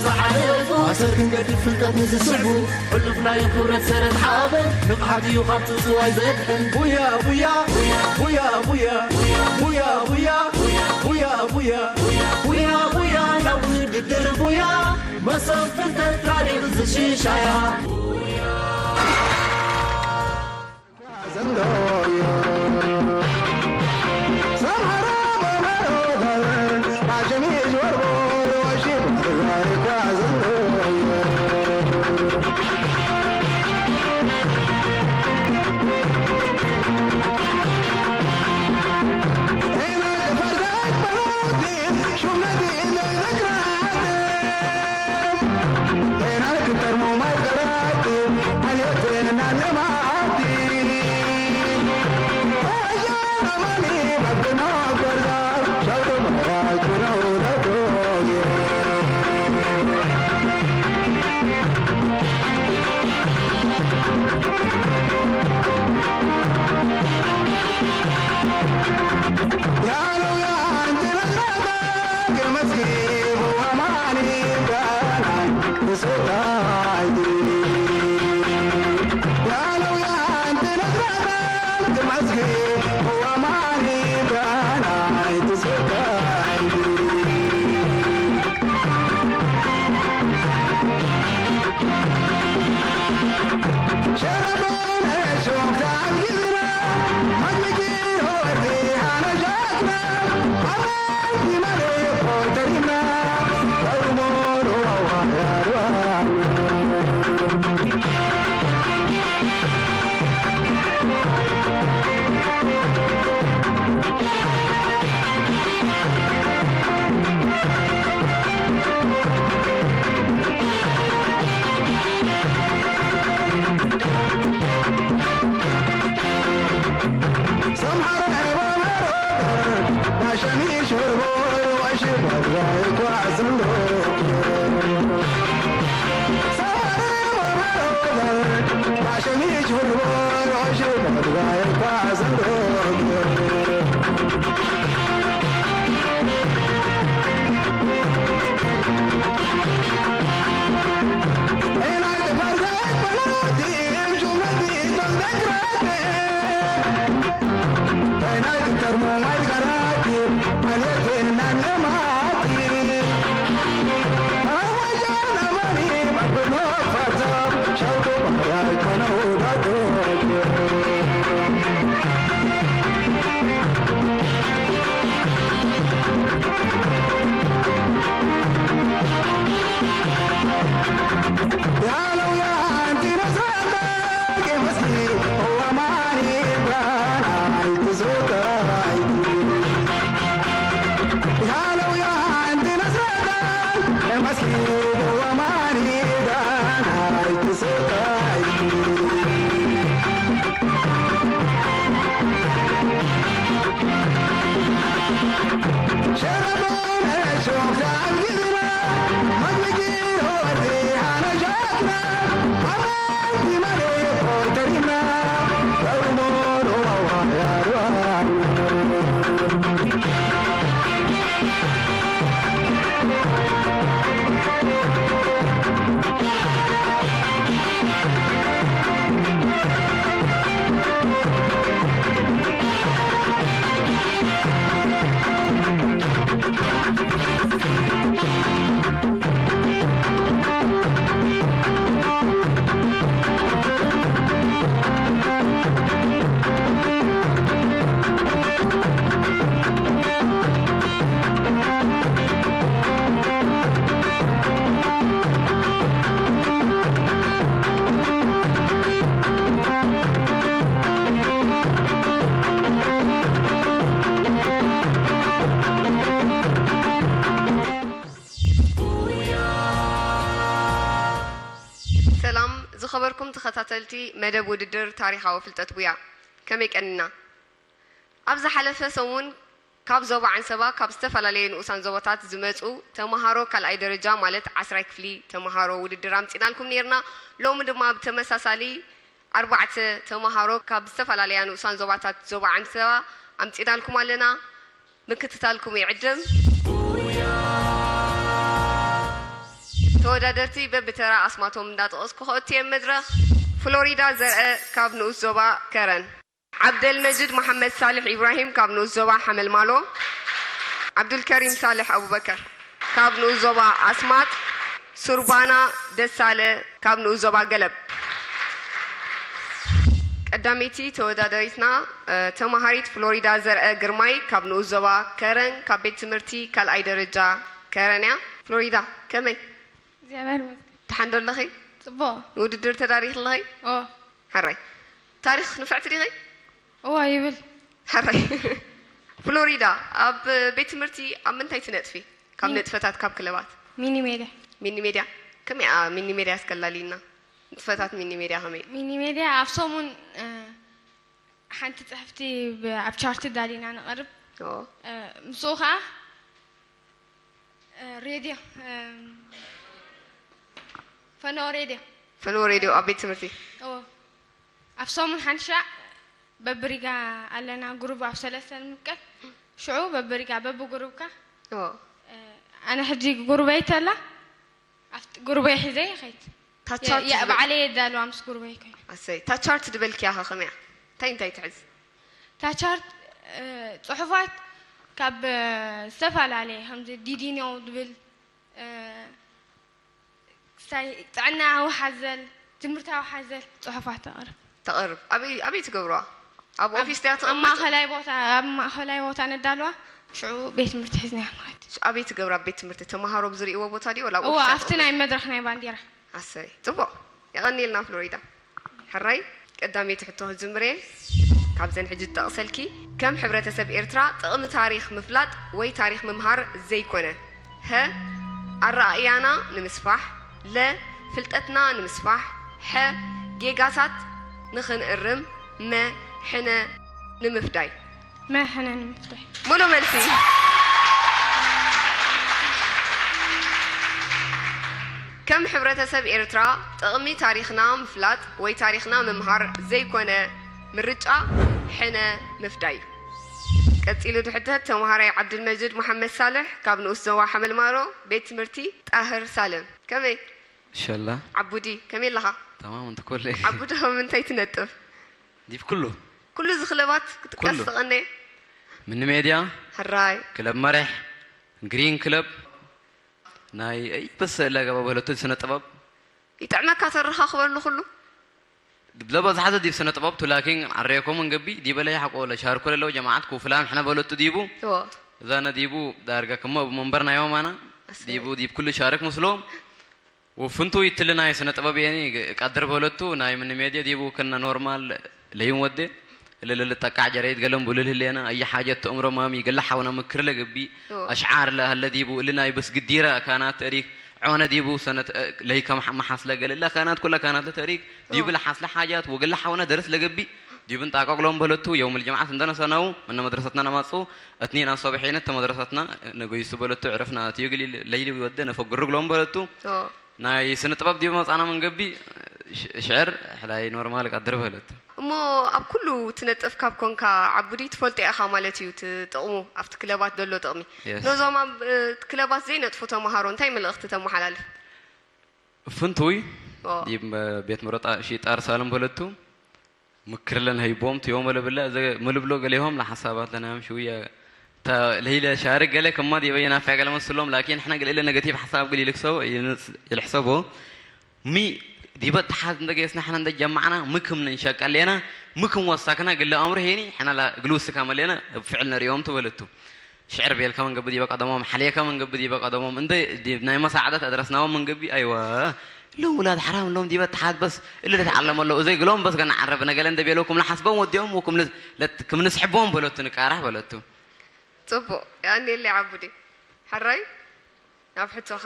ዝሓለፉ ኣሰር ክንገድፍ ፍልጠት ንዝስዕቡ ሕሉፍ ናይ ክብረት ሰረት ሓበን ንቕሓት እዩ ካብ ጽዋይ ዘድሕን። ቡያ ቡያ ቡያ ቡያ ቡያ ቡያ ቡያ ቡያ ቡያ ቡያ ቡያ ናብ ውድድር ቡያ መሶብ ፍልጠት ታሪኽ ዝሽሻያ። ሰላም ዝኸበርኩም ተኸታተልቲ መደብ ውድድር ታሪኻዊ ፍልጠት ቡያ፣ ከመይ ቀኒና? ኣብ ዝሓለፈ ሰሙን ካብ ዞባ ዓንሰባ ካብ ዝተፈላለየ ንኡሳን ዞባታት ዝመጹ ተመሃሮ ካልኣይ ደረጃ ማለት ዓስራይ ክፍሊ ተመሃሮ ውድድር ኣምጺናልኩም ነይርና። ሎሚ ድማ ብተመሳሳሊ ኣርባዕተ ተመሃሮ ካብ ዝተፈላለያ ንኡሳን ዞባታት ዞባ ዓንሰባ ኣምጺናልኩም ኣለና። ምክትታልኩም ይዕድም። ተወዳደርቲ በብተራ ኣስማቶም እንዳጠቐስኩ ከእቱ እየ መድረኽ። ፍሎሪዳ ዘርአ ካብ ንኡስ ዞባ ከረን። ዓብደልመጅድ መሓመድ ሳልሕ ኢብራሂም ካብ ንኡስ ዞባ ሓመልማሎ። ዓብዱልከሪም ሳልሕ ኣቡበከር ካብ ንኡስ ዞባ ኣስማጥ። ሱርባና ደሳለ ካብ ንኡስ ዞባ ገለብ። ቀዳመይቲ ተወዳዳሪትና ተማሃሪት ፍሎሪዳ ዘርአ ግርማይ ካብ ንኡስ ዞባ ከረን ካብ ቤት ትምህርቲ ካልኣይ ደረጃ ከረን እያ። ፍሎሪዳ ከመይ? እግዚኣብሔር ይመስገን። ትሓንዶ ኣለኺ? ጽቡቕ። ንውድድር ተዳሪኺ ኣለኺ? ኦ ሕራይ። ታሪኽ ንፍዕቲ ዲኺ? እዋ ይብል። ሕራይ። ፍሎሪዳ ኣብ ቤት ትምህርቲ ኣብ ምንታይ ትነጥፊ? ካብ ሚኒ- ንጥፈታት ካብ ክለባት ሚኒ ሜድያ ሚኒ ሜድያ ከመይ? ሚኒ ሜድያ እስከላሊና ንጥፈታት ሚኒ ሜድያ ከመይ? ሚኒ ሜድያ ኣብ ሰሙን እ፣ ሓንቲ ጽሕፍቲ ብ- ኣብ ቻርት ዳሊና ነቐርብ። ኦ፣ እ፣ ምስኡ ከዓ እ፣ ሬድዮ እ፣ ፈነወ ሬድዮ ፈነወ ሬድዮ ኣብ ቤት ትምህርቲ ኦ ኣብ ሰሙን ሓንቲ ሻዕ በብሪጋ ኣለና። ጉሩብ ኣብ ሰለስተ ንምቀል። ሽዑ በብሪጋ በብጉሩብካ ኦ፣ እ፣ ኣነ ሕጂ ጉሩበይ ተላ ኣብቲ ጉሩበይ ሒዘ ይኸይድ። ታቻርት ዝበል- ባዕለይ የዳልዋ ምስ ጉሩበይ ኮይኑ ኣሰይ፣ ታቻርት ዝበልክያ ኸ ከመያ? እንታይ እንታይ ትሕዝ? ታቻርት እ፣ ጽሑፋት ካብ እ፣ ዝተፈላለየ ከምዚ ዲዲኖ ዝብል እ፣ ክሳይ ጥዕናዊ ሓዘል ትምህርታዊ ሓዘል ጽሑፋት ተቕርብ። ተቕርብ ኣበይ ኣበይ ትገብርዋ? ኣብ ኦፊስ ድያ ኣብ ትቕመጥ? ማእኸላይ ቦታ ኣብ ማእኸላይ ቦታ ነዳልዋ። ሽዑ ቤት ትምህርቲ ሒዝናያ ማለት እዩ። ኣበይ ትገብራ? ኣብ ቤት ትምህርቲ ተምሃሮ ብዝርእይዎ ቦታ ድዩ ወላ ኣብ እዋ ኦፊስ እያ ኣብቲ ናይ መድረኽ ናይ ባንዲራ ኣሰይ፣ ጽቡቕ። የቐንየልና ፍሎሪዳ። ሕራይ፣ ቀዳመይቲ ሕቶ ክጅምር እየ። ካብዘን ሕጂ ዝጠቕሰልኪ፣ ከም ሕብረተሰብ ኤርትራ ጥቕሚ ታሪኽ ምፍላጥ ወይ ታሪኽ ምምሃር ዘይኮነ፣ ሀ፣ ኣረኣእያና ንምስፋሕ፣ ለ፣ ፍልጠትና ንምስፋሕ፣ ሐ፣ ጌጋታት ንኽንእርም፣ መ፣ ሕነ ንምፍዳይ። መ፣ ሕነ ንምፍዳይ። ሙሉእ መልሲ። ከም ሕብረተሰብ ኤርትራ ጥቕሚ ታሪኽና ምፍላጥ ወይ ታሪኽና ምምሃር ዘይኮነ፣ ምርጫ ሕነ ምፍዳይ እዩ። ቀጺሉ ዝሕተት ተምሃራይ ዓብድልመጅድ መሓመድ ሳልሕ ካብ ንኡስ ዞባ ሓመልማሮ ቤት ትምህርቲ ጣህር ሳልም። ከመይ? ሸላ ዓቡዲ ከመይ ኣለኻ? ተማም እንተ ኮለ ዓቡዲ ካብ ምንታይ ትነጥፍ? ዲብ ኩሉ ኩሉ እዚ ክለባት ክትጥቀስ ኩሉ። ተቐነየ? ምኒ ሜድያ ሕራይ ክለብ መሬሕ ግሪን ክለብ ናይ በሰ ለገባ በለቶ ስነ ጥበብ ይጥዕመካ ተረኻኽበሉ ኩሉ? ለበዝሓ ዲብ ስነ ጥበብ ቱ ላኪን ዓረየኮም እንገቢ ዲበ ለይ ሓቆ ለሻርኮ ለለው ጀማዓት ኩፍላም ሕነ በለቱ ዲቡ እዎ እዛነ ዲቡ ዳርጋ ክሞ መንበር ናይ ዮማና ኣሰይ። ዲቡ ዲብ ኩሉ ሻርክ ምስሎም ወፍንቱ ይትል ናይ ስነ ጥበብ የኒ ቀድር በለቱ ናይ ምን ሜድያ ዲቡ ከነ ኖርማል ለይም ወደ ለለል ጠቃዕ ጀረይት ገለም ቡልል ህሌና ኣየ ሓጀት ተእምሮ ማሚ ገለ ሓውና ምክር ለገቢ እዎ። ኣሽዓር ለህለ ዲቡ እሊ ናይ በስ ግዲረ ካናት ተሪክ ዖነ ዲቡ ሰነት ለይ ከም መሓስለ ገለ ለ ካናት ኩለ ካናት ለተሪክ ዲቡ እዎ። ለሓስለ ሓጃት ወገለ ሓውና ደርስ ለገቢ ዲብን ጣቃቅሎም በለቱ የውም ልጅምዓት እንደነሰነው እነ መድረሰትና ነማጹ እትኒና ሶብሒነት ተመድረሰትና ነገይሱ በለቱ ዕረፍና ትዩግሊ ለይሊ ወደ ነፈግሩ ግሎም በለቱ እዎ። ናይ ስነ ጥበብ ዲብ መጻና መንገቢ ሽ- ሽዕር ሕላይ ኖርማል ቀድር በለቱ እሞ ኣብ ኩሉ ትነጥፍ ካብ ኮንካ ዓቡዲ ትፈልጦ ኢኻ ማለት እዩ እቲ ጥቕሙ ኣብቲ ክለባት ዘሎ ጥቕሚ። Yes። ነዞም ኣብ እ፣ ክለባት ዘይነጥፉ ተምሃሮ እንታይ መልእኽቲ ተመሓላልፍ? ፍንቱይ ኦ፣ ዲብ ቤት ምረጣ ሽጣር ሳልም በለቱ ምክርለን ሀይቦም ትዮም ወለ ብለ ምልብሎ ገሌሆም ለሓሳባት ለናዮም ሽውያ ለይለ ሻርክ ገለ ከማ ዲበ የናፍያ ገለ መስሎም ላኪን ሕነ ገለ ኢለ ነገቲቭ ሓሳብ ገለ ይልክሰቦ ይልሕሰቦ ሚ ዲበ ተሓዝ እንደገየስና ሕነ እንደጀማዕና ምክም ንንሸቀሌና ምክም ወሳክና ግለ ኣምሮ ሄኒ ሕነ ግልውስካ መሌና ፍዕል ነሪኦም ትበለቱ ሽዕር ቤልካ መንገቢ ዲበ ቀደሞም ሓልየካ መንገቢ ዲበ ቀደሞም እንደ ዲብ ናይ መሳዕደት ኣድረስናዎም መንገቢ ኣይወ ሎም ውላድ ሓራም ሎም ዲበ ተሓዝ በስ እልል ተዓለመ ኣለዉ እዘይ ግሎም በስ ገና ዓረብ ነገለ እንደ ቤለኩም ንሓስቦም ወዲኦም ወኩም ለት- ለት- ክም ንስሕቦም በለቱ ንቃራሕ በለቱ ጽቡቕ። የቐንየለይ ዓቡዲ። ሕራይ ናብ ሕቶኻ።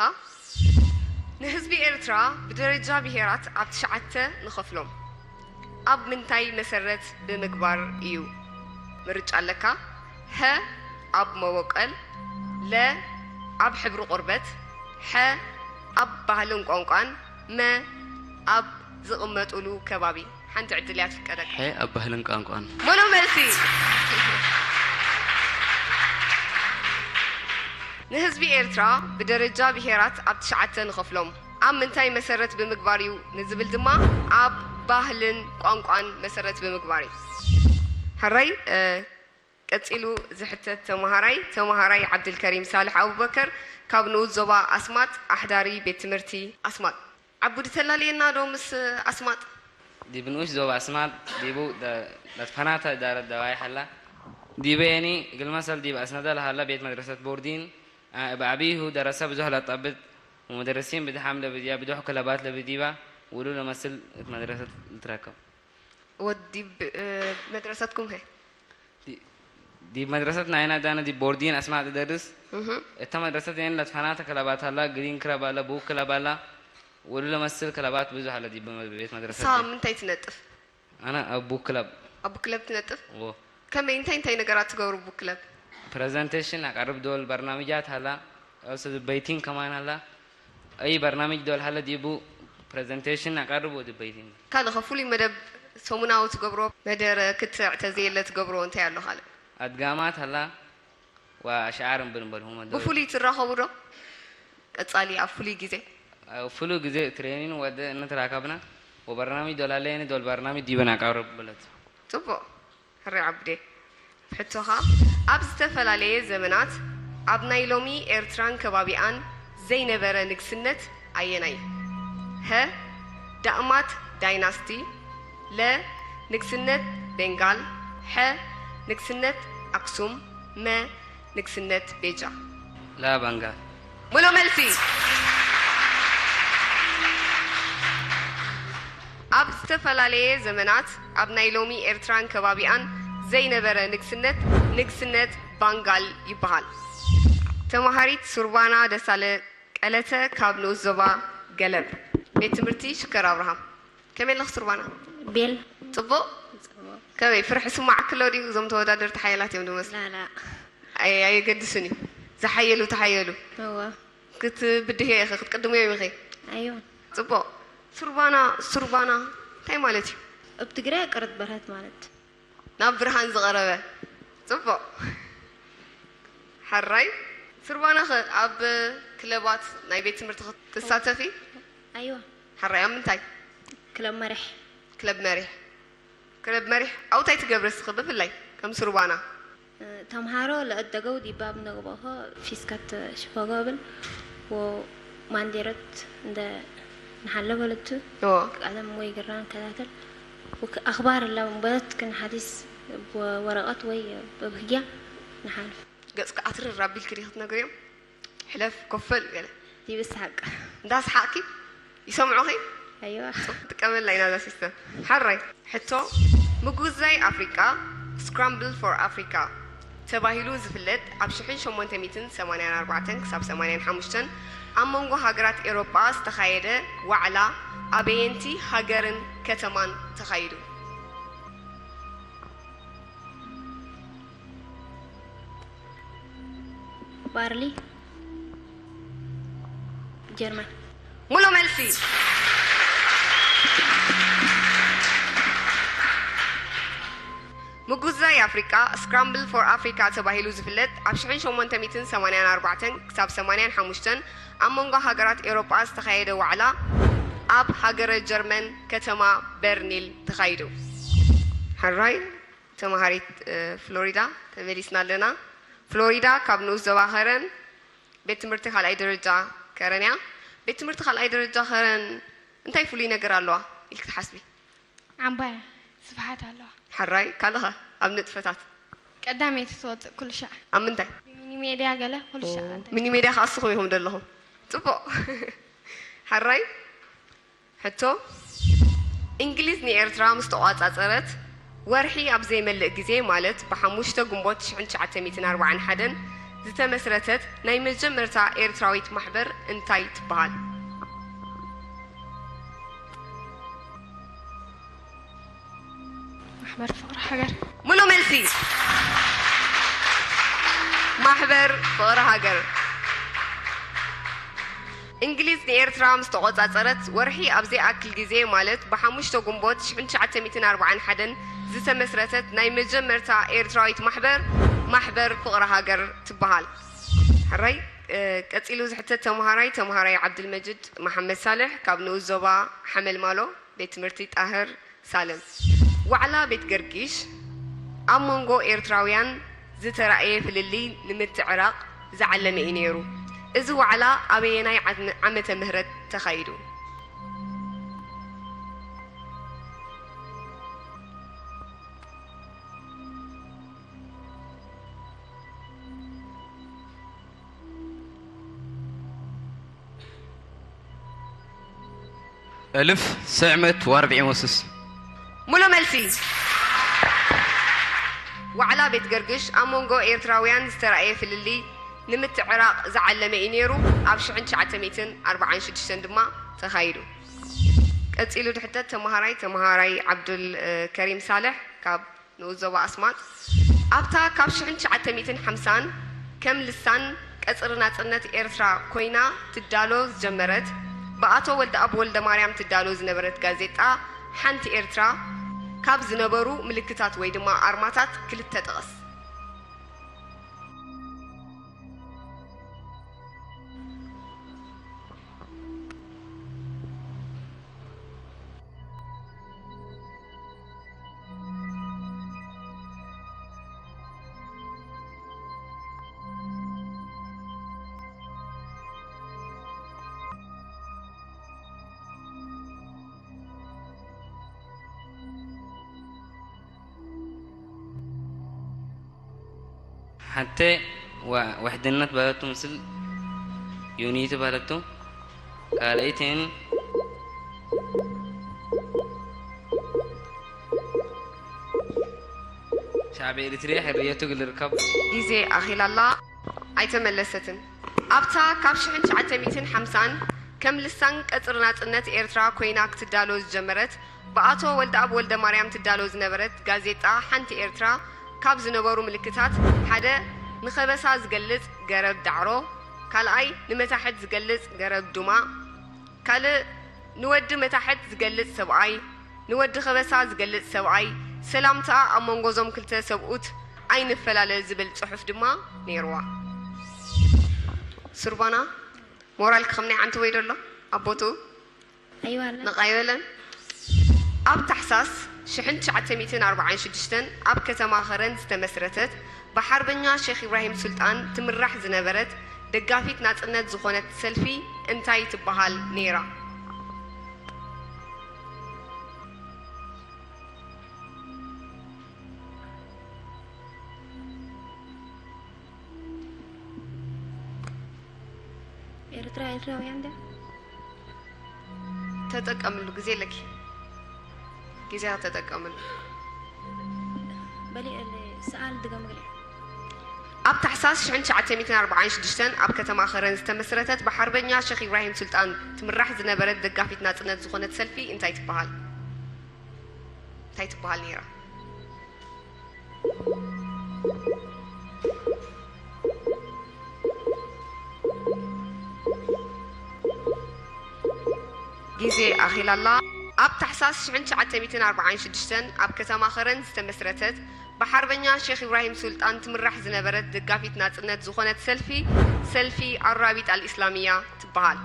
ንህዝቢ ኤርትራ ብደረጃ ብሄራት ኣብ ትሽዓተ ንኸፍሎም። ኣብ ምንታይ መሰረት ብምግባር እዩ? ምርጫ ኣለካ። ሀ፣ ኣብ መቦቀል፣ ለ፣ ኣብ ሕብሪ ቆርበት፣ ሐ፣ ኣብ ባህልን ቋንቋን፣ መ፣ ኣብ ዝቕመጡሉ ከባቢ። ሓንቲ ዕድል እያ ትፍቀደካ። ሐ ኣብ ባህልን ቋንቋን ሙሉእ መልሲ። ንህዝቢ ኤርትራ ብደረጃ ብሄራት ኣብ ትሽዓተ ንኸፍሎም። ኣብ ምንታይ መሰረት ብምግባር እዩ ንዝብል ድማ ኣብ ባህልን ቋንቋን መሰረት ብምግባር እዩ። ሕራይ፣ እ፣ ቀጺሉ ዝሕተት ተመሃራይ፣ ተመሃራይ ዓብድልከሪም ሳልሕ ኣቡበከር ካብ ንኡስ ዞባ ኣስማጥ፣ ኣሕዳሪ ቤት ትምህርቲ ኣስማጥ። ዓቡዲ ተላለየና ዶ ምስ ኣስማጥ? ዲብ ንኡስ ዞባ ኣስማጥ ዲቡ ደ-፣ ለትፈናተ ዳረት ደዋይ ሐላ። ዲበ የኒ እግል መሰል ዲብ ኣስነደ ለሀለ ቤት መድረሰት ቦርዲን፣ አ፣ እብ አብይሁ ደረሰ ብዙሕ ለጠብጥ ወመደረሲን ብድሓም ለብድያ ብዶሕ ክለባት ለብዲባ ውሉ ለመስል እት መድረሰት ልትረከብ። ወዲብ፣ እ፣ መድረሰትኩም ሀ? ዲ-፣ ዲብ መድረሰት ናይና ዳነ ዲብ ቦርዲን አስማዕ ትደርስ። እህ። እተ መድረሰት የን ለትፈናተ ክለባት አላ፣ ግሪን ክለብ አለ፣ ቡክ ክለብ አላ፣ ውሉ ለመስል ክለባት ብዙሕ አለ ዲብ ቤት መድረሰት ንስኻ ዲ። ምንታይ ትነጥፍ? ኣነ ኣብ ቡክ ክለብ። ኣብ ቡክ ክለብ ትነጥፍ? ዎ። ከመይ፣ እንታይ እንታይ ነገራት ትገብሩ ቡክ ክለብ? ፕረዘንቴሽን ኣቀርብ ዶል በርናምጃት ሃላ፣ ኦልሶ በይቲንግ ከማን ሃላ። ኣይ በርናምጅ ዶል ሃለ ዲቡ ፕረዘንቴሽን ኣቀርብ ወዲ በይቲንግ። ካልእ ኸ ፍሉይ መደብ ሰሙናዊ ትገብሮ፣ መደረ ክትዕ ተዘየለ ትገብሮ እንታይ ኣሎ ካልእ? ኣድጋማት ሃላ። ወኣሽዓር እምብል እምበልሁም ኣለዉ። ብፍሉይ ትራኸቡ ዶ? ቀጻሊ ኣብ ፍሉይ ግዜ? ኣብ ፍሉይ ግዜ ትሬኒን ወደ እንተራከብና ወበርናሚ ዶላለየኒ ዶል በርናሚ ዲበና ቃረብ በለት። ጽቡቕ። ሕራይ ዓብዴ። ሕቶኻ፣ ኣብ ዝተፈላለየ ዘመናት ኣብ ናይ ሎሚ ኤርትራን ከባቢኣን ዘይነበረ ንግስነት ኣየናይ እዩ? ሀ፣ ዳእማት ዳይናስቲ፣ ለ፣ ንግስነት ቤንጋል፣ ሐ፣ ንግስነት ኣክሱም፣ መ፣ ንግስነት ቤጃ። ላ ባንጋ። ሙሉእ መልሲ። ኣብ ዝተፈላለየ ዘመናት ኣብ ናይ ሎሚ ኤርትራን ከባቢኣን ዘይነበረ ንግስነት፣ ንግስነት ባንጋል ይበሃል። ተማሃሪት ሱርባና ደሳለ ቀለተ ካብ ንኡስ ዞባ ገለብ፣ ቤት ትምህርቲ ሽከር ኣብርሃም። ከመይ ኣለኺ ሱርባና? ቤል። ጽቡቕ? ጽቡቕ። ከመይ፣ ፍርሒ ስማዓኪ ኣሎ ድዩ? እዞም ተወዳደርቲ ሓያላት እዮም ዝመስሉ። ላላ። ኣይ-፣ ኣየገድስን እዩ። ዝሓየሉ ተሓየሉ። እወ። ክትብድህዮ ኢኺ፣ ክትቅድምዮም ኢኺ። ኣዮ። ጽቡቕ። ሱርባና፣ ሱርባና እንታይ ማለት እዩ? ኣብ ትግራይ ቅርጽ በርሀት ማለት። ናብ ብርሃን ዝቐረበ። ጽቡቕ። ሕራይ። ሱርባና ኸ ኣብ ክለባት ናይ ቤት ትምህርቲ ክትሳተፊ? ኣይዋ። ሕራይ፣ ኣብ ምንታይ? ክለብ መሪሕ። ክለብ መሪሕ። ክለብ መሪሕ፣ ኣብኡ እንታይ ትገብሪ እስኺ ብፍላይ ከም ሱርባና? እ፣ ተምሃሮ ለእደገው ዲባ ብነግበሆ ፊስከት ሽፈጎብል ወማንዴረት እንደ ንሓለ በለቱ እዎ። ቀለም ወይ ግራን ከታተል ወክ-፣ ኣኽባር ለም በለት ክን ሓዲስ ወረቐት ወይ በብህግያ ንሓልፍ። ገጽኪ ኣትርር ኣቢልኪ ዲኺ ትነግርዮም? ሕለፍ፣ ኮፍ በል ገለ። ይብስሓቅ። እንዳስሓቅኪ ይሰምዑኺ? ኣይዋ። ጽቡቅ፣ ጥቀመላ ኢና እዛ ሲስተም። ሓራይ ሕቶ፣ ምጉዛይ ኣፍሪቃ፣ ስክራምብል ፎር ኣፍሪካ፣ ተባሂሉ ዝፍለጥ ኣብ ሽሕን ሸሞንተ ሚእትን ሰማንያን ኣርባዕተን ክሳብ ሰማንያን ሓሙሽተን ኣብ መንጎ ሃገራት ኤውሮጳ ዝተኻየደ ዋዕላ ኣበየንቲ ሃገርን ከተማን ተኻይዱ? ባርሊ፣ ጀርመን። ሙሉእ መልሲ። ምጉዛይ ኣፍሪቃ፣ ስክራምብል ፎር ኣፍሪካ ተባሂሉ ዝፍለጥ፣ ኣብ ሽሕን ሸሞንተ ሚእትን ሰማንያን ኣርባዕተን ክሳብ ሰማንያን ሓሙሽተን ኣብ መንጎ ሃገራት ኤውሮጳ ዝተኻየደ ዋዕላ፣ ኣብ ሃገረ ጀርመን ከተማ በርሊን ተኻይዱ። ሕራይ። ተማሃሪት፣ እ፣ ፍሎሪዳ ተመሊስና ኣለና። ፍሎሪዳ ካብ ንኡስ ዞባ ከረን፣ ቤት ትምህርቲ ካልኣይ ደረጃ ከረን እያ። ቤት ትምህርቲ ካልኣይ ደረጃ ከረን እንታይ ፍሉይ ነገር ኣለዋ ኢልኪ ትሓስቢ? ዓባይ ስፍሓት ኣለዋ። ሕራይ፣ ካልእ ኸ ኣብ ንጥፈታት? ቀዳመይቲ ትወፅእ ኩሉ ሻዕ። ኣብ ምንታይ? ሚኒ ሜድያ ገለ ኩሉ ሻዕ። ሚኒ ሜድያ ከዓ እስኹም ኢኹም ዘለኹም። ፅቡቕ። ሕራይ። ሕቶ፣ እንግሊዝ ንኤርትራ ምስ ተቖጻጸረት፣ ወርሒ ኣብ ዘይመልእ ግዜ፣ ማለት ብሓሙሽተ ግንቦት ሽሕን ትሽዓተ ሚእትን ኣርባዓን ሓደን ዝተመስረተት ናይ መጀመርታ ኤርትራዊት ማሕበር እንታይ ትበሃል? ማሕበር ፍቕሪ ሃገር። ሙሉእ መልሲ። ማሕበር ፍቕሪ ሃገር። እንግሊዝ ንኤርትራ ምስ ተቖጻጸረት፣ ወርሒ ኣብ ዘይኣክል ግዜ፣ ማለት ብሓሙሽተ ግንቦት ሽሕን ትሽዓተ ሚእትን ኣርባዓን ሓደን ዝተመስረተት ናይ መጀመርታ ኤርትራዊት ማሕበር፣ ማሕበር ፍቕሪ ሃገር ትበሃል። ሕራይ፣ ቀጺሉ ዝሕተት ተምሃራይ፣ ተምሃራይ ዓብድልመጅድ መሓመድ ሳልሕ ካብ ንኡስ ዞባ ሓመልማሎ ቤት ትምህርቲ ጣህር ሳልም። ዋዕላ ቤት ገርጊሽ ኣብ መንጎ ኤርትራውያን ዝተራእየ ፍልልይ ንምትዕራቕ ዝዓለመ እዩ ነይሩ። እዚ ዋዕላ ኣበየናይ ዓመተ ምህረት ተኻይዱ? ألف سعمت وأربعين وسس. ሙሉ መልሲ። ዋዕላ ቤት ገርግሽ ኣብ መንጎ ኤርትራውያን ዝተራእየ ፍልልይ ንምትዕራቕ ዝዓለመ እዩ ነይሩ። ኣብ ሽሕን ትሽዓተ ሚእትን ኣርባዓን ሽዱሽተን ድማ ተኻይዱ። ቀጺሉ ድሕተት ተመሃራይ ተመሃራይ ዓብዱል ከሪም ሳልሕ ካብ ንኡስ ዞባ ኣስማጥ። ኣብታ ካብ ሽሕን ትሽዓተ ሚእትን ሓምሳን ከም ልሳን ቀጽሪ ናጽነት ኤርትራ ኮይና ትዳሎ ዝጀመረት፣ ብኣቶ ወልደኣብ ወልደማርያም ትዳሎ ዝነበረት ጋዜጣ ሓንቲ ኤርትራ ካብ ዝነበሩ ምልክታት ወይ ድማ ኣርማታት ክልተ ጥቐስ። ሓንተ ውሕድነት ባለቱ ምስል ዩኒቲ ባለቱ ካልኣይትን ሻዕቢ ኤሪትሪያ ሕርየቱ ግልርከብ። ግዜ ኣኺላላ ኣይተመለሰትን። ኣብታ ካብ ሽሕን ትሽዓተ ሚእትን ሓምሳን ከም ልሳን ቀጽሪ ናጽነት ኤርትራ ኮይና ክትዳሎ ዝጀመረት ብኣቶ ወልደኣብ ወልደማርያም ትዳሎ ዝነበረት ጋዜጣ ሓንቲ ኤርትራ ካብ ዝነበሩ ምልክታት ሓደ ንኸበሳ ዝገልጽ ገረብ ዳዕሮ፣ ካልኣይ ንመታሕት ዝገልጽ ገረብ ዱማ፣ ካልእ ንወዲ መታሕት ዝገልጽ ሰብኣይ፣ ንወዲ ከበሳ ዝገልጽ ሰብኣይ፣ ሰላምታ ኣብ መንጎ ዞም ክልተ ሰብኡት ኣይንፈላለ ዝብል ጽሑፍ ድማ ነይርዋ። ሱርባና ሞራል ክኸምናይ ዓንተወይ ዶ ኣሎ ኣብ ቦትኡ? ኣይዋላ ነቓይ በለን። ኣብ ታሕሳስ ሽሕን ትሽዓተ ሚእትን ኣርባዓን ሽዱሽተን ኣብ ከተማ ኸረን ዝተመስረተት ብሓርበኛ ሸኽ ኢብራሂም ሱልጣን ትምራሕ ዝነበረት ደጋፊት ናጽነት ዝኾነት ሰልፊ እንታይ ትበሃል ነይራ? ኤርትራ ኤርትራውያን ድያ? ተጠቀምሉ ግዜ ኣለኪ። ግዜኻ ተጠቀምሉ። በሊ ሰኣል ድገምግለ። ኣብ ታሕሳስ ሽሕን ትሽዓተ ሚእትን ኣርባዓን ሽዱሽተን ኣብ ከተማ ኸረን ዝተመስረተት ብሓርበኛ ሸኽ ኢብራሂም ሱልጣን ትምራሕ ዝነበረት ደጋፊት ናጽነት ዝኾነት ሰልፊ እንታይ ትበሃል? እንታይ ትበሃል ነይራ? ግዜ ኣኺላላ። ኣብ ታሕሳስ ሽሕን ትሽዓተ ሚእትን ኣርባዓን ሽዱሽተን ኣብ ከተማ ኸረን ዝተመስረተት ብሓርበኛ ሼኽ ኢብራሂም ሱልጣን ትምራሕ ዝነበረት ደጋፊት ናጽነት ዝኾነት ሰልፊ፣ ሰልፊ ኣራቢጣ ኣልኢስላምያ ትበሃል።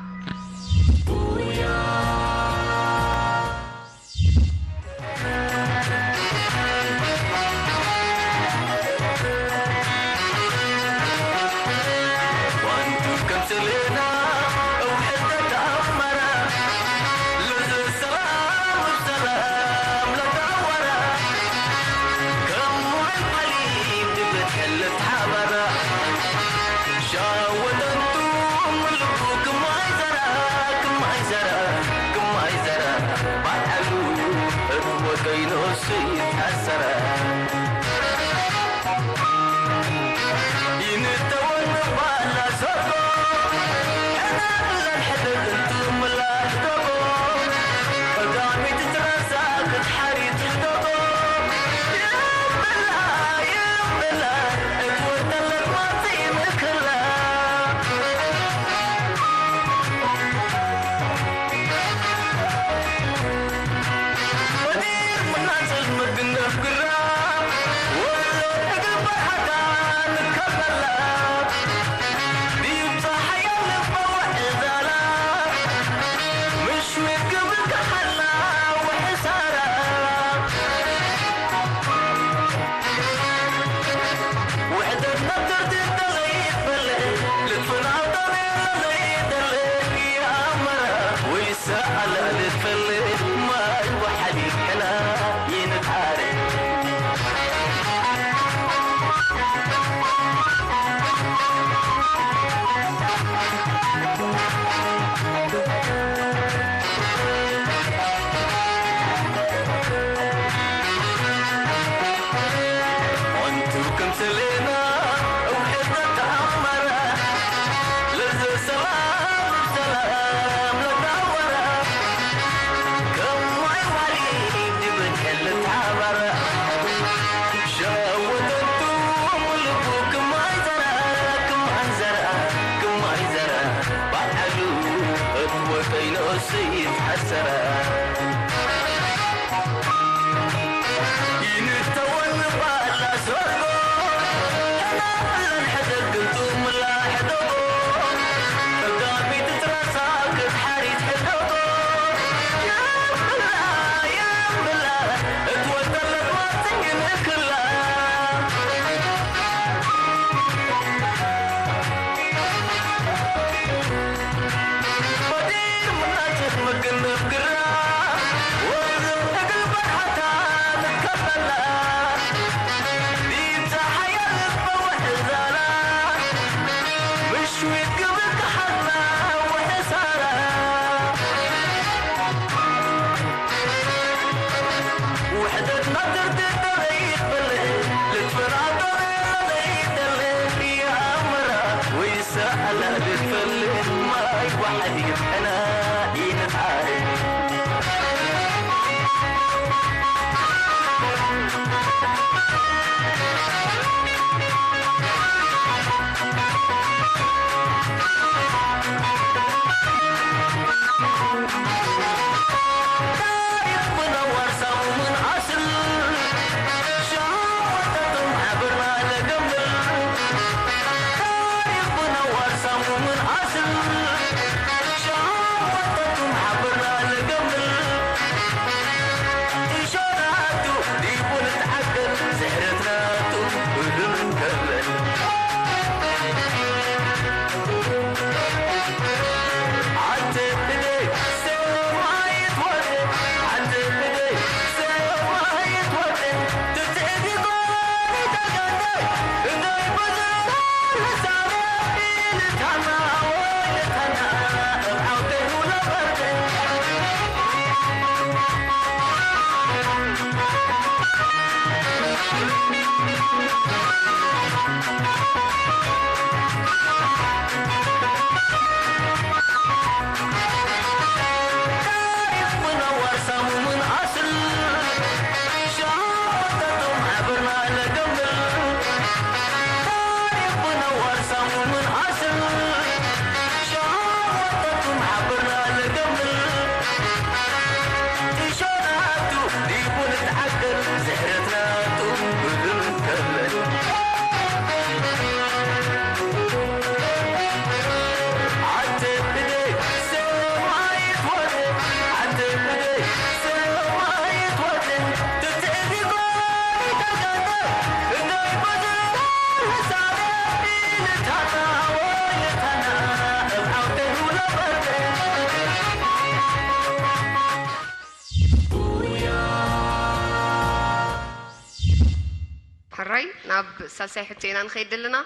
ሕራይ ናብ ሳልሳይ ሕቶ ኢና ንኸይድ ዘለና።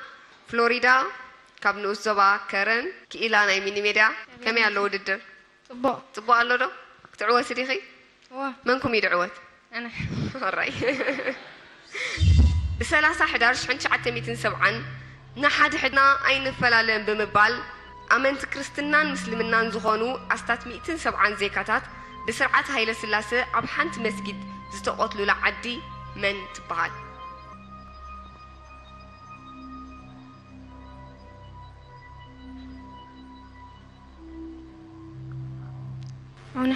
ፍሎሪዳ ካብ ንኡስ ዞባ ከረን ክኢላ ናይ ሚኒሜድያ ከመይ ኣሎ ውድድር? ጽቡቕ። ጽቡቕ ኣሎ ዶ? ክትዕወቲ ዲኺ? እዋ። መንኩም እዩ ድዕወት? ኣነ። ሕራይ። ብ30 ሕዳር ሽሕን ትሽዓተ ሚእትን ሰብዓን ንሓድሕድና ኣይንፈላለን ብምባል ኣመንቲ ክርስትናን ምስልምናን ዝኾኑ ኣስታት ሚእትን ሰብዓን ዜጋታት ብስርዓት ሃይለ ስላሰ ኣብ ሓንቲ መስጊድ ዝተቐትሉላ ዓዲ መን ትበሃል? ዑና።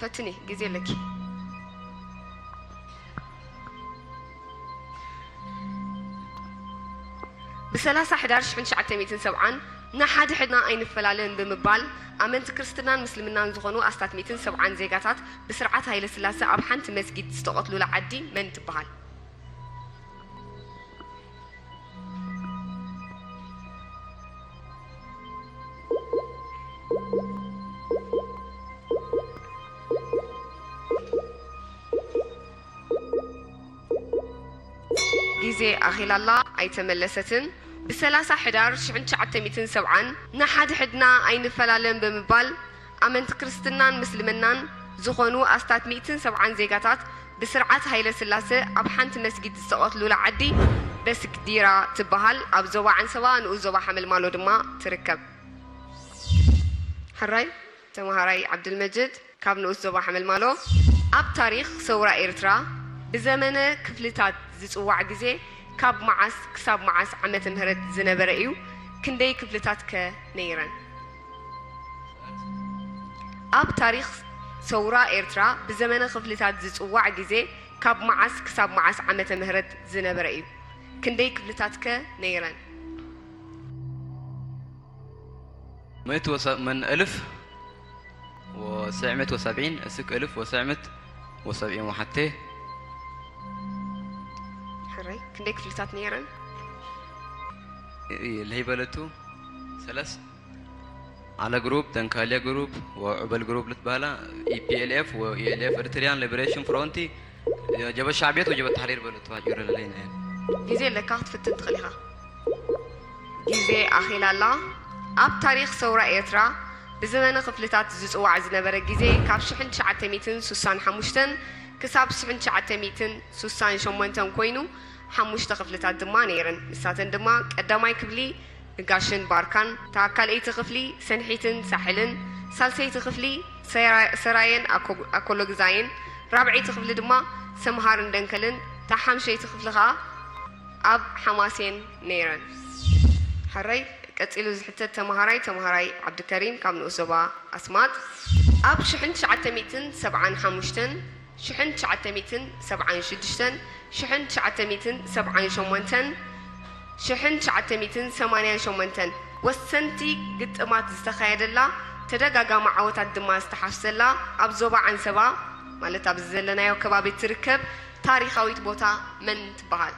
ፈትኒ፣ ግዜ ኣለኪ። ብ30 ሕዳር ሽሕን ትሽዓተ ሚእትን ሰብዓን ንሓድሕድና ኣይንፈላለን ብምባል ኣመንቲ ክርስትናን ምስልምናን ዝኾኑ ኣስታት ሚእትን ሰብዓን ዜጋታት ብስርዓት ሃይለ ስላሰ ኣብ ሓንቲ መስጊድ ዝተቐትሉላ ዓዲ መን ትበሃል? ግዜ ኣኺላ ኣላ፣ ኣይተመለሰትን። ብ30 ሕዳር ሽሕን ትሽዓተ ሚእትን ሰብዓን ንሓድሕድና ኣይንፈላለን ብምባል ኣመንቲ ክርስትናን ምስልምናን ዝኾኑ ኣስታት ሚእትን ሰብዓን ዜጋታት ብስርዓት ሃይለ ስላሰ ኣብ ሓንቲ መስጊድ ዝተቐትሉላ ዓዲ በስክዲራ ትበሃል። ኣብ ዞባ ዓንሰባ ንኡስ ዞባ ሓመልማሎ ድማ ትርከብ። ሕራይ ተመሃራይ ዓብዱልመጅድ ካብ ንኡስ ዞባ ሓመልማሎ። ኣብ ታሪኽ ሰውራ ኤርትራ ብዘመነ ክፍልታት ዝጽዋዕ ግዜ ካብ መዓስ ክሳብ መዓስ ዓመተ ምህረት ዝነበረ እዩ? ክንደይ ክፍልታት ከ ነይረን? ኣብ ታሪኽ ሰውራ ኤርትራ ብዘመነ ክፍልታት ዝጽዋዕ ግዜ ካብ መዓስ ክሳብ መዓስ ዓመተ ምህረት ዝነበረ እዩ? ክንደይ ክፍልታት ከ ነይረን? مئة وس- من ألف وتسعمائة وسبعين እስክ ألف وتسعمائة وسبعين وحتى ሕራይ ክንደይ ክፍልታት ነይረን? اللي هي بلدته ثلاث على جروب تنكاليا جروب وعبل جروب لتبالا إي بي إل إف وإي إل إف إريتريان ليبريشن فرونتي جبهة شعبية وجبهة تحرير بلدته هاجر لنا يعني ግዜ ኣለካ ክትፍትን ትኽእል ኢኻ። ግዜ ኣኺላ ኣላ። ኣብ ታሪኽ ሰውራ ኤርትራ ብዘበነ ክፍልታት ዝጽዋዕ ዝነበረ ግዜ ካብ ሽሕን ትሽዓተ ሚእትን ሱሳን ሓሙሽተን ክሳብ ሽሕን ትሽዓተ ሚእትን ሱሳን ሸሞንተን ኮይኑ፣ ሓሙሽተ ክፍልታት ድማ ነይረን። ንሳተን ድማ ቀዳማይ ክፍሊ ንጋሽን ባርካን፣ እታ ካልኣይቲ ክፍሊ ሰንሒትን ሳሕልን፣ ሳልሰይቲ ክፍሊ ሰራ-፣ ሰራየን ኣኮ-፣ ኣኮሎግዛይን፣ ራብዐይቲ ክፍሊ ድማ ሰምሃርን ደንከልን፣ እታ ሓምሸይቲ ክፍሊ ኸኣ ኣብ ሓማሴን ነይረን። ሕራይ ቀጺሉ ዝሕተት ተማሃራይ፣ ተማሃራይ ዓብዱከሪም ካብ ንኡስ ዞባ ኣስማጥ። ኣብ ሽሕን ትሽዓተ ሚእትን ሰብዓን ሓሙሽተን፣ ሽሕን ትሽዓተ ሚእትን ሰብዓን ሽዱሽተን፣ ሽሕን ትሽዓተ ሚእትን ሰብዓን ሸሞንተን፣ ሽሕን ትሽዓተ ሚእትን ሰማንያን ሸሞንተን ወሰንቲ ግጥማት ዝተኻየደላ፣ ተደጋጋሚ ዓወታት ድማ ዝተሓፍሰላ፣ ኣብ ዞባ ዓንሰባ፣ ማለት ኣብዚ ዘለናዮ ከባቢ ትርከብ ታሪኻዊት ቦታ መን ትበሃል?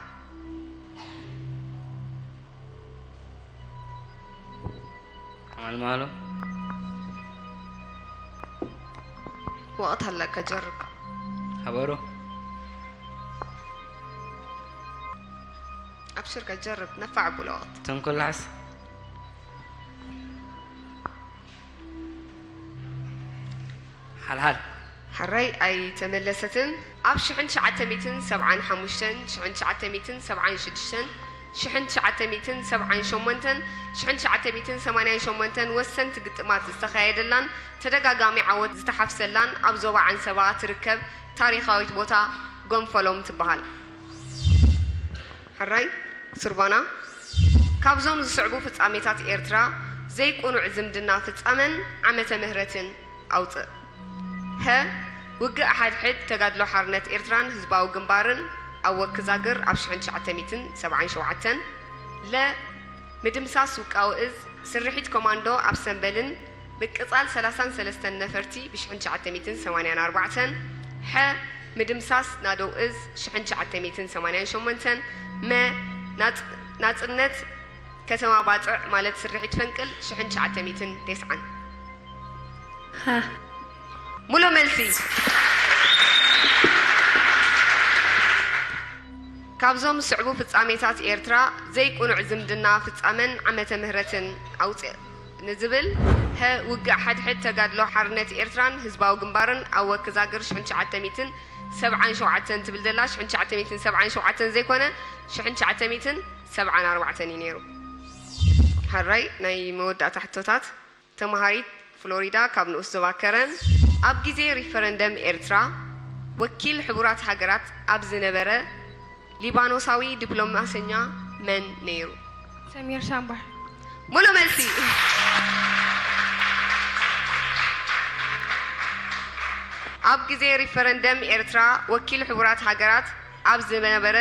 ዓመልማሎ። ወቕት ኣለካ፣ ጀርብ። ሓበሩ። ኣብሽር፣ ከጀርብ፣ ነፋዕ ኣቡል ወቕት። ተንኮላሕስ። ሓልሓል። ሕራይ ኣይተመለሰትን። ኣብ ሽሕን ትሽዓተ ሚእትን ሰብዓን ሓሙሽተን፣ ሽሕን ትሽዓተ ሚእትን ሰብዓን ሽዱሽተን፣ ሽሕን ትሽዓተ ሚእትን ሰብዓን ሸሞንተን፣ ሽሕን ትሽዓተ ሚእትን ሰማንያን ሸሞንተን ወሰንቲ ግጥማት ዝተኻየደላን ተደጋጋሚ ዓወት ዝተሓፍሰላን ኣብ ዞባ ዓንሰባ ትርከብ ታሪኻዊት ቦታ ጎንፈሎም ትበሃል። ሕራይ ሱርባና፣ ካብዞም ዝስዕቡ ፍጻሜታት ኤርትራ ዘይቁኑዕ ዝምድና ፍጻመን ዓመተ ምህረትን ኣውጽእ። ሀ፣ ውግእ ሓድሕድ ተጋድሎ ሓርነት ኤርትራን ህዝባዊ ግንባርን ኣብ ወክዛግር ኣብ ሽሕን ትሽዓተ ሚእትን ሰብዓን ሸውዓተን። ለ፣ ምድምሳስ ውቃዊ እዝ ስርሒት ኮማንዶ ኣብ ሰምበልን ምቅጻል ሰላሳን ሰለስተን ነፈርቲ ብሽሕን ትሽዓተ ሚእትን ሰማንያን ኣርባዕተን። ሐ፣ ምድምሳስ ናደው እዝ ሽሕን ትሽዓተ ሚእትን ሰማንያን ሸሞንተን። መ፣ ናጽ-፣ ናጽነት ከተማ ባጽዕ ማለት ስርሒት ፈንቅል ሽሕን ትሽዓተ ሚእትን ተስዓን። ሃ። ሙሉእ መልሲ። ካብዞም ዝስዕቡ ፍጻሜታት ኤርትራ ዘይቁኑዕ ዝምድና ፍጻመን ዓመተ ምህረትን ኣውጽእ ንዝብል፣ ሀ፣ ውግእ ሓድሕድ ተጋድሎ ሓርነት ኤርትራን ህዝባዊ ግንባርን ኣብ ወክዛግር ሽሕን ትሽዓተ ሚእትን ሰብዓን ሸውዓተን ትብል ዘላ፣ ሽሕን ትሽዓተ ሚእትን ሰብዓን ሸውዓተን ዘይኮነ፣ ሽሕን ትሽዓተ ሚእትን ሰብዓን ኣርባዕተን እዩ ነይሩ። ሕራይ ናይ መወዳእታ ሕቶታት። ተማሃሪት ፍሎሪዳ ካብ ንኡስ ዞባ ከረን፣ ኣብ ግዜ ሪፈረንደም ኤርትራ ወኪል ሕቡራት ሃገራት ኣብ ዝነበረ ሊባኖሳዊ ዲፕሎማሰኛ መን ነይሩ? ሰሚር ሳምባር። ሙሉእ መልሲ። ኣብ ግዜ ሪፈረንደም ኤርትራ ወኪል ሕቡራት ሃገራት ኣብ ዝነበረ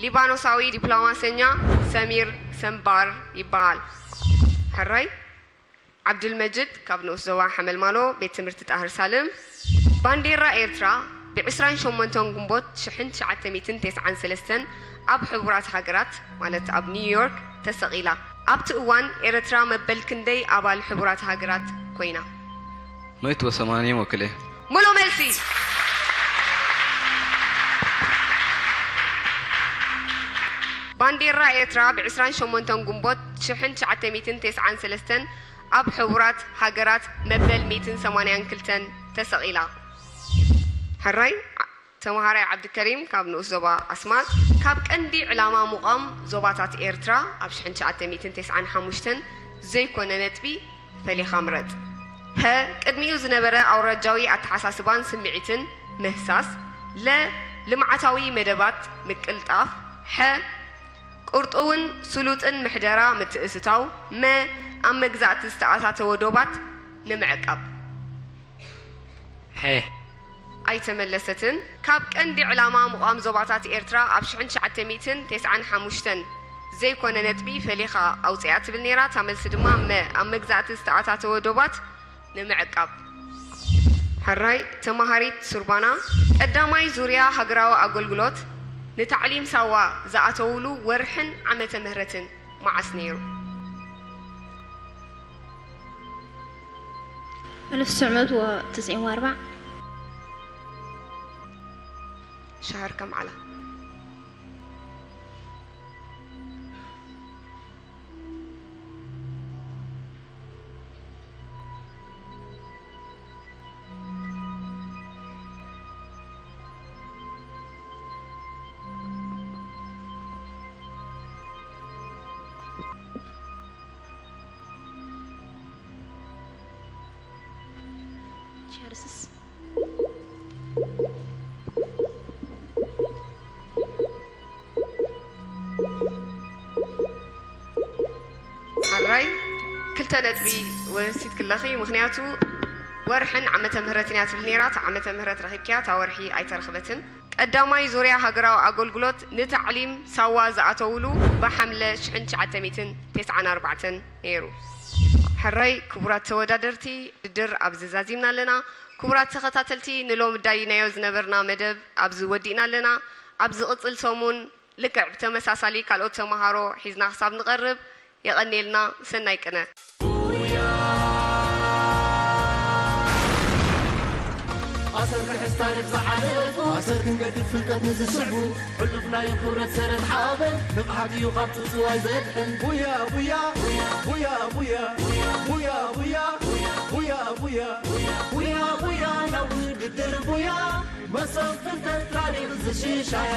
ሊባኖሳዊ ዲፕሎማሰኛ ሰሚር ሰምባር ይበሃል። ሕራይ ዓብዱልመጅድ ካብ ንኡስ ዞባ ሓመልማሎ ቤት ትምህርቲ ጣህር ሳልም። ባንዴራ ኤርትራ ብ28 ግንቦት ሽሕን ትሽዓተ ሚእትን ተስዓን ሰለስተን ኣብ ሕቡራት ሃገራት ማለት ኣብ ኒውዮርክ ተሰቒላ። ኣብቲ እዋን ኤርትራ መበል ክንደይ ኣባል ሕቡራት ሃገራት ኮይና? መይት ወሰማንየ ወክለ። ሙሉእ መልሲ። ባንዴራ ኤርትራ ብ28 ግንቦት ሽሕን ትሽዓተ ሚእትን ተስዓን ሰለስተን ኣብ ሕቡራት ሃገራት መበል ሚእትን ሰማንያን ክልተን ተሰቒላ። ሕራይ ተማሃራይ ዓብድከሪም ካብ ንኡስ ዞባ ኣስማጥ፣ ካብ ቀንዲ ዕላማ ምቋም ዞባታት ኤርትራ ኣብ ሽሕን ትሽዓተ ሚእትን ተስዓን ሓሙሽተን ዘይኮነ ነጥቢ ፈሊኻ ምረጽ። ሀ፣ ቅድሚኡ ዝነበረ ኣውራጃዊ ኣተሓሳስባን ስምዒትን ምህሳስ። ለ፣ ልምዓታዊ መደባት ምቅልጣፍ። ሐ፣ ቅርጡውን ስሉጥን ምሕደራ ምትእስሳው። መ፣ ኣብ መግዛእቲ ዝተኣታተወ ዶባት ንምዕቃብ። ሐ። ኣይተመለሰትን። ካብ ቀንዲ ዕላማ ምቋም ዞባታት ኤርትራ ኣብ ሽሕን ትሽዓተ ሚእትን ተስዓን ሓሙሽተን ዘይኮነ ነጥቢ ፈሊኻ ኣውጺኣ ትብል ነይራ። እታ መልሲ ድማ መ፣ ኣብ መግዛእቲ ዝተኣታተወ ዶባት ንምዕቃብ። ሕራይ ተማሃሪት ሱርባና፣ ቀዳማይ ዙርያ ሃገራዊ ኣገልግሎት ንታዕሊም ሳዋ ዝኣተውሉ ወርሕን ዓመተ ምህረትን መዓስ ነይሩ? ألف وتسعمية وتسعين وأربعة. شهر كم على؟ ሕርስስ ሓራይ ክልተ ነጥቢ ወሲድክለኺ። ምኽንያቱ ወርሕን ዓመተ ምህረትን እያ ትብል ነይራ። እታ ዓመተ ምህረት ረኺብኪያ፣ እታ ወርሒ ኣይተረኽበትን። ቀዳማይ ዙርያ ሃገራዊ ኣገልግሎት ንታዕሊም ሳዋ ዝኣተውሉ ብሓምለ ሽሕን ትሽዓተ ሚእትን ተስዓን ኣርባዕተን ነይሩ። ሕራይ ክቡራት ተወዳደርቲ፣ ውድድር ኣብዚ ዛዚምና ኣለና። ክቡራት ተኸታተልቲ፣ ንሎሚ ዳይናዮ ዝነበርና መደብ ኣብዚ ወዲእና ኣለና። ኣብ ዝቕጽል ሰሙን ልክዕ ብተመሳሳሊ ካልኦት ተመሃሮ ሒዝና ክሳብ ንቐርብ፣ የቐንየልና። ሰናይ ቅነ። ኣሰር ክሕዝ ታሪኽ ዝሓለፉ፣ ኣሰር ክንገድፍ ፍልጠት ንዝስዕቡ፣ ሕሉፍ ናይ ክብረት ሰረት ሓበን፣ ንቕሓት እዩ ካብ ጽጽዋይ ዘድሕን። ቡያ ቡያ ቡያ ቡያ ቡያ ቡያ ቡያ ቡያ ቡያ ቡያ ናብ ውድድር ቡያ፣ መሶብ ፍልጠት ታሪኽ ዝሽሻያ።